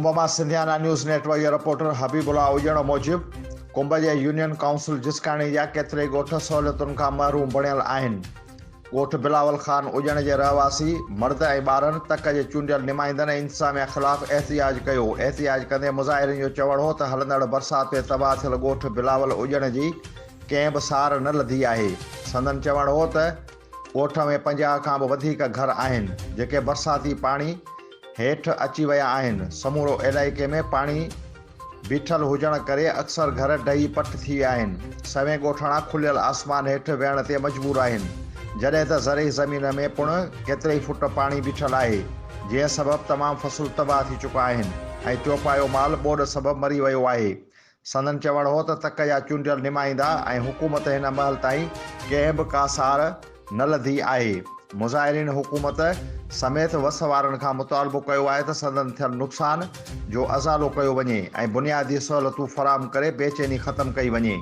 ڪنب مان Sindhiana news net work جي reporter حبيب الله اڄڻ موجب ڪنب جي يونين ڪائونسل جسڪاڻي جا ڪيترائي ڳوٺ سهولتن کان محروم بڻيل آهن. ڳوٺ بلاول خان اڄڻ جي رهواسي مرد ۽ ٻارن تڪ جي چونڊيل نمائندن ۽ انتظاميا خلاف احتجاج ڪيو. احتجاج ڪندي مظاهرين جو چوڻ هو ته هلندڙ برسات ۾ تباهه ٿيل ڳوٺ بلاول اڄڻ جي ڪنهن به سار نه لڌي آهي. سندن چوڻ هو ته ڳوٺ ۾ 50 کان به وڌيڪ گهر آهن، جيڪي برساتي پاڻي هيٺ اچي ويا آهن، سمورو علائقي ۾ پاڻي بيٺل هجڻ ڪري اڪثر گهر ڊهي پٽ ٿي ويا آهن، سوين ڳوٺاڻا کليل آسمان هيٺ ويهڻ تي مجبور آهن، جڏهن ته زرعي زمين ۾ پڻ ڪيترئي فٽ پاڻي بيٺل آهي، جنهن سبب تمام فصل تباهه ٿي چڪا آهن ۽ چوپايو مال ٻوڏ سبب مري ويو آهي. سندن چوڻ هو ته تڪ جا چونڊيل نمائندا ۽ حڪومت هن مهل تائين ڪنهن به ڪا سار نه لڌي آهي. مظاهرين حڪومت سميت وس وارن کان مطالبو ڪيو آهي ته سندن ٿيل نقصان جو ازالو ڪيو وڃي ۽ بنيادي سهولتون فراهم ڪري بيچيني ختم ڪئي وڃي.